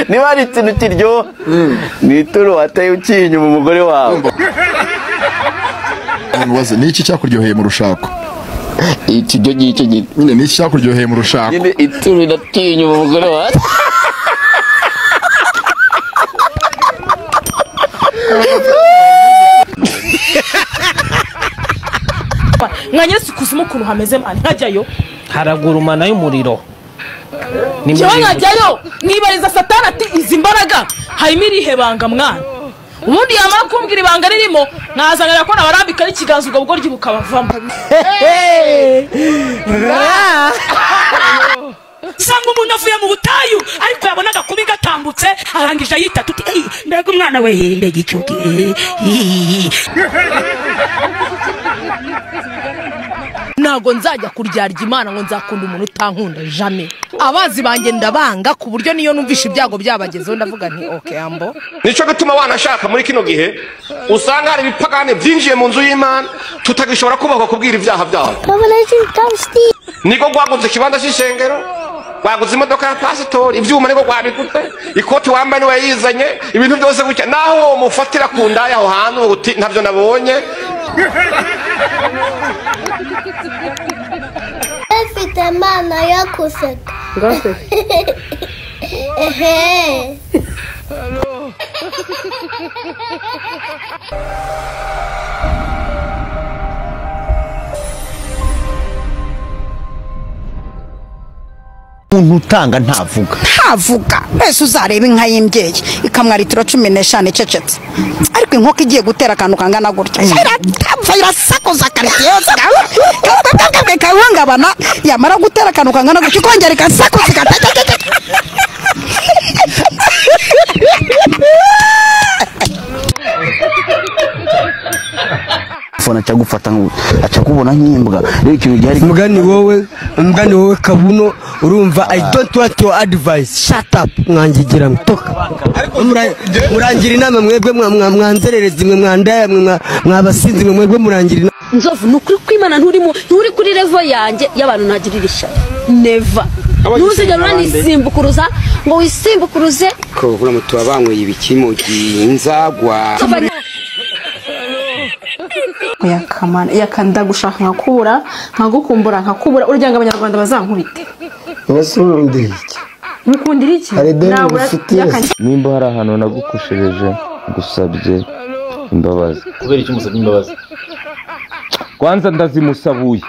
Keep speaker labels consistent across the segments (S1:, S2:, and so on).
S1: Niba ari ikintu kiryoha ni ituro wateye uciye inyuma umugore wawe.
S2: Ni iki cyakuryoheye mu rushako?
S1: Ikiryo ngicyo nyine.
S2: Ni iki cyakuryoheye mu rushako?
S1: Nyine ituro inatiye inyuma umugore wawe.
S3: Mwanyeretse ikuzimu ukuntu hameze mani nkajyayo
S4: haragurumana y'umuriro.
S3: Njyewe nkajyayo nkibariza satani ati izi mbaraga harimo irihe banga mwana. Ubundi yamara kumbwira ibanga ririmo nkazanira ko nabarambika n'ikiganza ubwo bugoryi bukabavamo.
S5: Sanga umuntu avuye mu butayu ariko yabonaga kubi gatambutse arangije ayita tuti mbega umwana we mbega icyuki.
S3: Ntago nzajya kuryarya Imana ngo nzakunda umuntu utankunda jamais. Abazi banjye ndabanga ku buryo niyo numvisha ibyago byabagezeho ndavuga nti okay ambo.
S6: Nico gituma wanashaka muri kino gihe usanga hari ibipagane byinjiye mu nzu y'Imana tutagishobora kubahwa kubwira ibyaha byabo. Niko gwaguze ikibanza cy'ishengero, gwaguze imodoka ya pasitori, ivyuma niko gwabigutse, ikoti wambaye niwe yizanye, ibintu byose gutya naho uwo mufatira ku ndaya aho hantu uti ntavyo nabonye.
S7: Mfite imana yo guseka. Ehe.
S8: Umuntu utanga ntavuga.
S9: Ntavuga. Wese uzareba inka y'imbyeyi ikamwa litiro 15 icecetse. Ariko inkoko igiye gutera akantu kangana gutya. Irapfa irasakuza karitiye yose. Kawangabana yamara gutera akantu kangana gutya ikongera ikasakuza.
S1: Fona cyagufata acakubona nk'imbwa rero ikintu gihari.
S10: Umugani wowe kabuno urumva I don't want your advice, shut up mwangigira mtoka. Murangira inama mwebwe mwanzererezi mwe mwandaya mwe mwabasinzi mwe mwebwe murangira inama.
S11: Nzovu nukuri kwimana nturi kuri level yanjye y'abantu ntagirira ishyari. Never. Ntuzigera uransimbukuruza ngo wisimbukuruze.
S12: Ko vura mutu abanyweye ibikimogi inzagwa.
S13: Yakamana yakanda gushaka nkakubura nkagukumbura nkakubura urya ngo abanyarwanda bazankubite.
S14: Ubasundira iki?
S13: Mukundira iki?
S15: Nimba hari ahantu nagukoshereje gusabye imbabazi.
S16: Kubera iki musabye imbabazi?
S15: Kwanza ndazimusabuye.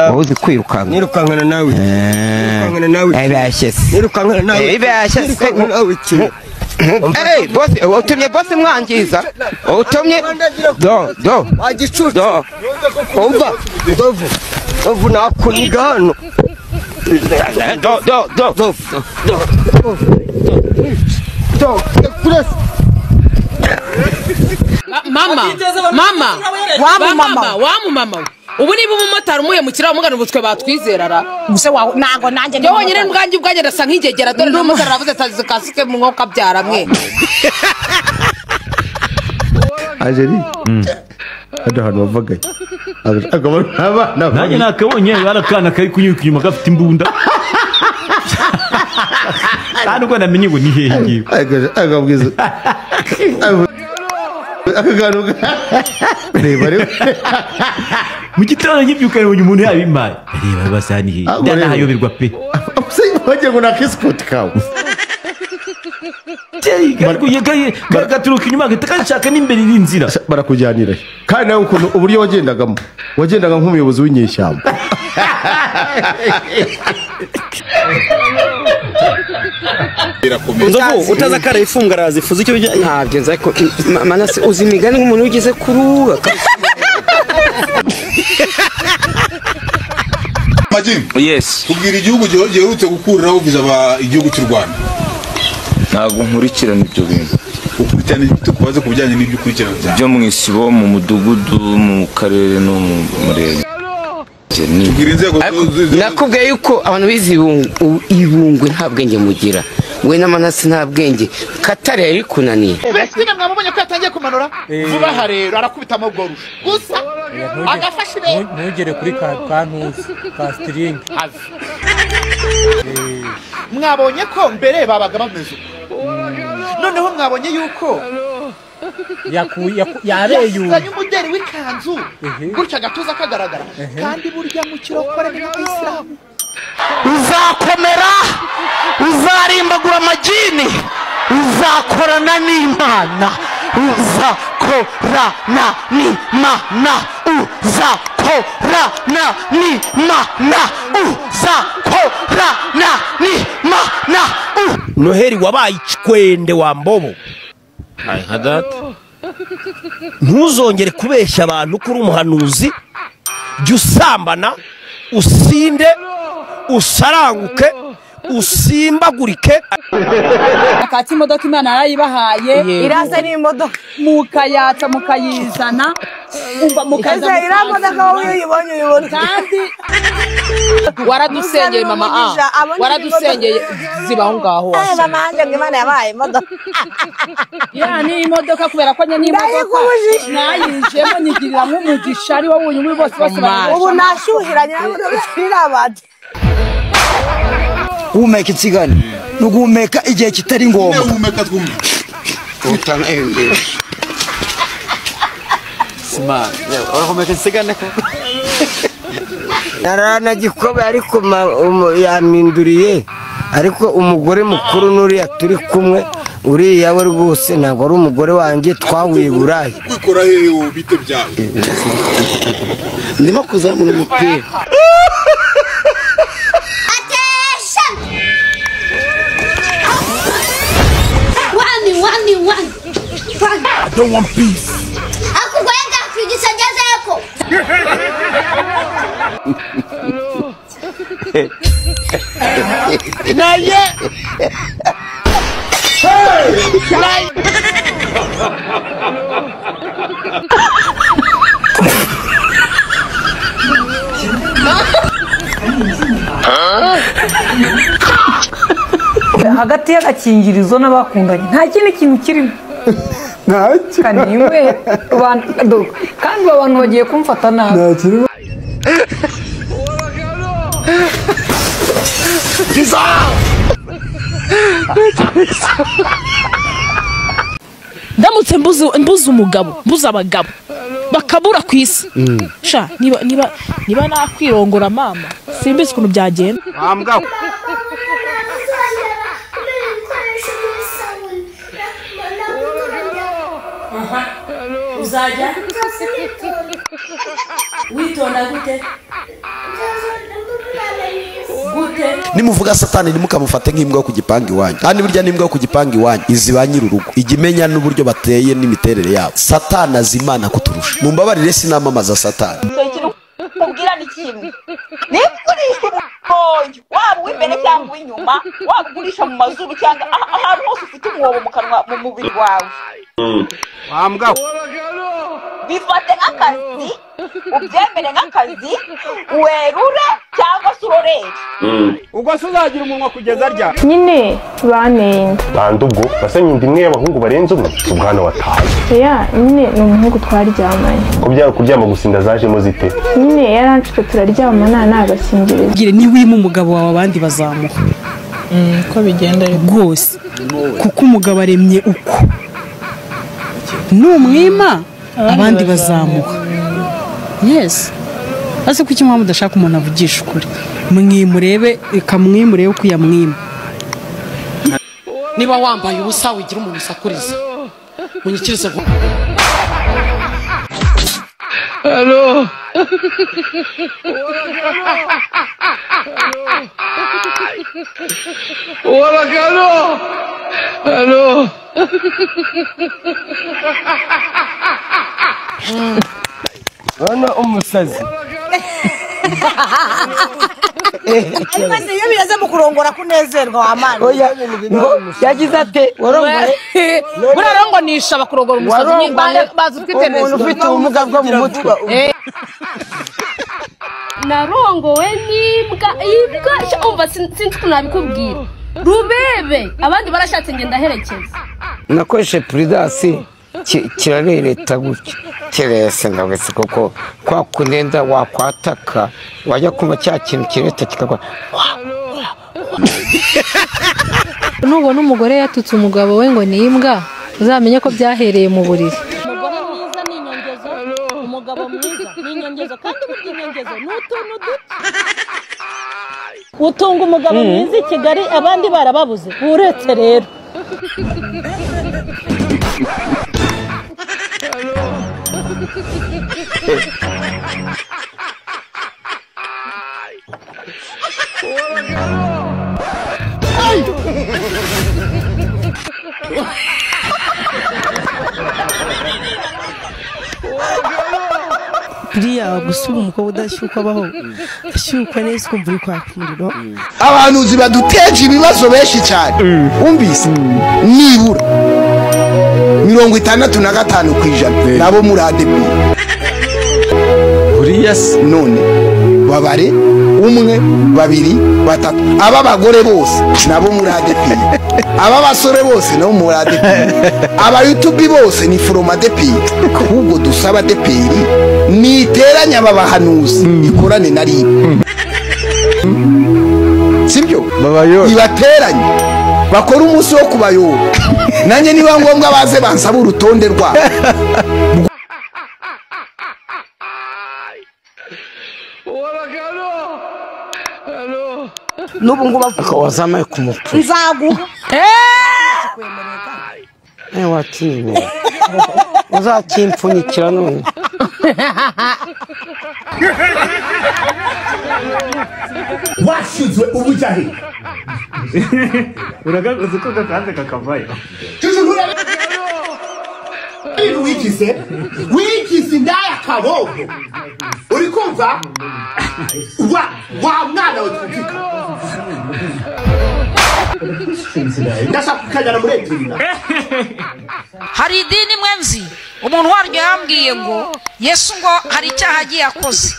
S12: Wabuze kwirukanka.
S10: Nirukankana nawe. Nirukankana nawe.
S12: Ibashyese.
S10: Nirukankana nawe.
S12: Ibashyese.
S10: Nawe iki?
S12: Hey, boss, utumye boss mwangiza. Utumye do do.
S10: Wagicucu.
S12: Do.
S10: Umva. Ndovu. Ndovu nakuniga hano.
S12: Do do do.
S10: Do. Do. Do.
S3: Mama, mama, wa mama. Ubu niba umumotari umuhemukira umugana ubutwe batwizerara.
S9: Use wawe nago nanjye
S3: ndi wonyine mbwanjye ubwanjye ndasa nk'ingegera dore n'umumotari aravuze ati kasike mu nkoka byara mwe.
S14: Angeli hano hantu wavagaye akabona abana
S16: nanjye nakabonye barakana kari kunyuka inyuma gafite imbunda. Nta nubwo namenye ngo ni hehe ngiye.
S14: Akabwiza akagaruka reba reba
S16: mu gitondo nkibyuka nabonye umuntu yabimpaye reba basa ni hehe ndanahayoberwa pe.
S14: Wagira ngo ni akesikoti kawe.
S16: Gaturuka inyuma gahita gashaka n'imbere n'inzira
S14: barakujyanira kandi nawe ukuntu uburyo wagendagamo wagendaga nk'umuyobozi w'inyeshyamba.
S10: Nzovu utaza kara ifunga arazifuza icyo bijya
S12: ntabyo nzi ariko Manase uzi imigani nk'umuntu ugeze kuruga.
S17: Yes. Kubwira igihugu giherutse gukuriraho viza igihugu cy'u Rwanda.
S15: Ntabwo nkurikirana ibyo bintu.
S17: Ukurikirana ibyo tukubaze ku bijyanye n'ibyo ukurikirana cyane.
S15: Byo mu isibo, mu mudugudu, mu karere no mu murenge.
S12: Nakubwiye yuko abantu bize ibungwe nta bwenge mugira. We na Manase nta bwenge. Katare yari kunaniye.
S18: Vestine mwamubonye ko yatangiye kumanura vuba aha rero arakubita amagorusha gusa agafashe
S19: ntugere kuri kantuzi ka string.
S18: Mwabonye ko mbere babaga bameze uko. Noneho mwabonye yuko
S4: yareyuye
S18: umuderi w'ikanzu gutya agatuza kagaragara, kandi burya mu kirokore ni nk'Isilamu.
S8: Uzakomera, uzarimbagura amagini, uzakorana n'Imana, uzakorana n'Imana, uzakorana n'Imana, uzakorana n'Imana.
S19: Noheli wabaye ikikwende wa mbobo.
S15: Nka data.
S19: Ntuzongere kubeshya abantu kuri umuhanuzi, jya usambana, usinde, usaranguke, usimbagurike.
S20: Akatsi imodoka Imana yarayibahaye,
S21: irasa n'imodoka
S20: mukayatsa mukayizana, umva mukaza.
S21: Ese iriya modoka wowe uyibonye uyibona
S20: kandi waradusengeye mama, waradusengeye zibaho ngaho.
S21: Mama hanjye ngo Imana yabaye imodoka.
S20: Ya ni imodoka kubera ko nye ni imodoka nayinjiyemo nyigirira nk'umugisha ari wowe uyu bose bose.
S21: Ubu nashyuhiranye n'irabati.
S10: Guhumeka insigane ni uguhumeka igihe kitari ngombwa.
S12: Naranagikobe ariko yaminduriye, ariko umugore mukuru nuriya turi kumwe uriya we rwose ntabwo ari umugore wanjye, twahuye Burayi.
S10: Ndimo kuzamura umupira.
S8: I don't want peace.
S19: Naye. Hey!
S22: Hagati y'agakingirizo n'abakundanye nta kindi kintu kirimo. Ntacyo. Kandi abantu bagiye kumfata nabi.
S3: Ndamutse mbuze umugabo, mbuze abagabo bakabura ku isi. Sha niba niba niba nakwirongora mama, simbizi ukuntu byagenda.
S5: Uzajya witonda gute?
S23: Nimuvuga satani ntimukamufate nk'imbwa yo ku gipangu iwanyu, kandi burya n'imbwa yo ku gipangu iwanyu izi ba nyir'urugo, ijya imenya n'uburyo bateye n'imiterere yabo. Satani azi Imana kuturusha. Mumbabarire sinamamaza satani.
S24: Mubwira ni kimwe, niba ugurisha umwoyo waba uw'imbere cyangwa uw'inyuma, waba ugurisha mu mazuru cyangwa ahantu hose ufite umwobo mu kanwa mu mubiri wawe, bifate nk'akazi, ubyemere nk'akazi, werure cyangwa se urorere.
S25: Ubwo se uzagira umunwa kugeza rya
S13: nyine banteye inda.
S6: Bande ubwo basenye inda imwe y'abahungu barenze umwe, ubwana wataye.
S13: Ya nyine ni umuhungu twaryamanye.
S6: Ko byari kuryama gusa inda zajemo zite?
S13: Nyine yaranshutse turaryamana nta gakingirizo.
S26: Gire ni wima umugabo wawe abandi bazamuha.
S27: Ko bigenda
S26: rwose kuko umugabo aremye uko. Numwima abandi bazamuha. Yes. Ase kuki mwa mudashaka umuntu avugisha ukuri? Mwimurebe ikamwimurebe uko yamwima.
S28: Niba wambaye ubusa wigira umuntu usakuriza. Munyikirize.
S8: Hello. Hello. Hello.
S10: Urabona umusazi.
S21: Ariko se iyo bigeze mu kurongora kunezerwa wamana.
S12: Oya, yagize ate warongoye?
S3: Burarongonisha bakurongora umusazi bazi ufite
S12: umuntu ufite ubumuga bwo mu mutwe.
S11: Narongowe n'imbwa, imbwa umva sinzi ukuntu nabikubwira. Rubebe abandi barashatse ngenda herekeza.
S12: Nakoreshe Prudence kirarereta gutya kirese ndabese koko kwa kunenda wakwataka wajya kumva cya kintu kireta kikagwa.
S1: Nubona umugore yatutse umugabo we ngo ni imbwa, uzamenye ko byahereye mu buriri.
S2: Umugore mwiza ni inyongezo, umugabo mwiza ni inyongezo, kandi burya inyongezo ni utuntu duto. Utunga umugabo mwiza i Kigali abandi barababuze, uretse rero.
S4: Buriya gusa umukobwa udashyukwa abaho ashyukwa neza ukumva uri kwaka umuriro.
S7: Abahanuzi baduteje ibibazo benshi cyane, umvise nibura 65% nabo muri ADP. Buriya none babare 1 2 3 aba bagore bose nabo muri ADP, aba basore bose nabo muri ADP, aba YouTube bose ni from ADP. Ahubwo dusaba ADP niteranya aba bahanuzi ikorane na RIB, sibyo? Ibateranye bakora umunsi wo kubayora. Nanjye niba ngombwa baze bansaba urutonde rwabo.
S4: N'ubu ngubu wazamaye ku mupfu
S21: nzaguha
S4: watinye uzakimpfunyikira none.
S18: Washyizwe ubuja he?
S25: Uragakoze ko gakanze kakavayo.
S18: Wigize wigize indaya kaboko, uri kumva wa mwana we twumvika. Ndashaka kukajyana muri ebyiri.
S9: Hari idini imwe nzi umuntu waryo yambwiye ngo Yesu ngo hari icyaha agiye akoze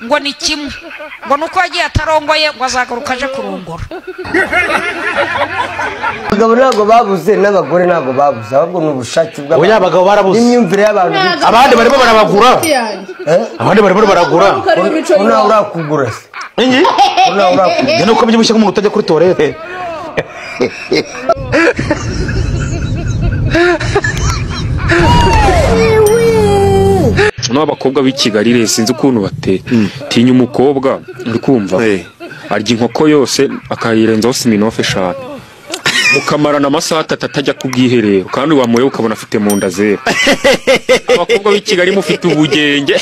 S9: ngo ni kimwe, ngo nuko yagiye atarongoye ngo azagaruka aje kurongora.
S12: Abagabo ntabwo babuze n'abagore ntabwo babuze, ahubwo ni ubushake bw'abantu.
S6: Oya, abagabo barabuze
S12: n'imyumvire y'abantu.
S6: Abandi barimo barabagura, abandi barimo baragura.
S12: Unawe urakugura se?
S6: Ingi?
S12: Unawe urakugura.
S6: Njye nuko mbyibushye nk'umuntu utajya kuri toilette.
S15: No abakobwa b'i Kigali rero sinzi ukuntu bate tinya umukobwa uri kumva arya inkoko yose akayirenzaho siminofe 5 mukamarana amasaha 3 atajya ku bwiherero, kandi wamuye ukabona afite mu nda zero. Abakobwa b'i Kigali mufite ubugenge.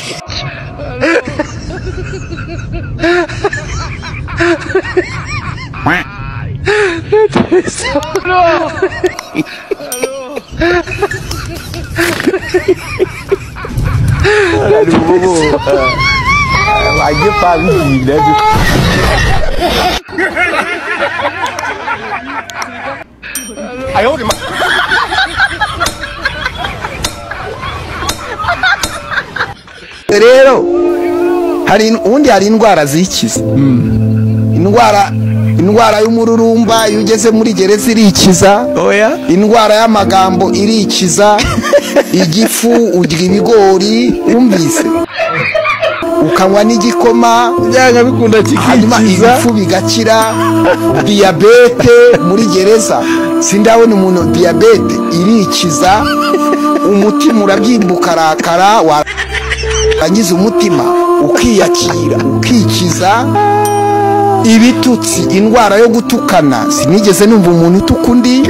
S7: Rero hari ubundi hari indwara zikiza. Indwara y'umururumba iyo ugeze muri gereza irikiza. Indwara y'amagambo irikiza. Igifu urya ibigori wumvise, ukanywa n'igikoma
S8: byanga bikunda kikikiza,
S7: hanyuma ibifu bigakira. Diyabete muri gereza sindabona umuntu diyabete irikiza. Umutima urabyimba ukarakara, warangiza umutima ukiyakira ukikiza. Ibitutsi, indwara yo gutukana, sinigeze numva umuntu utuka undi.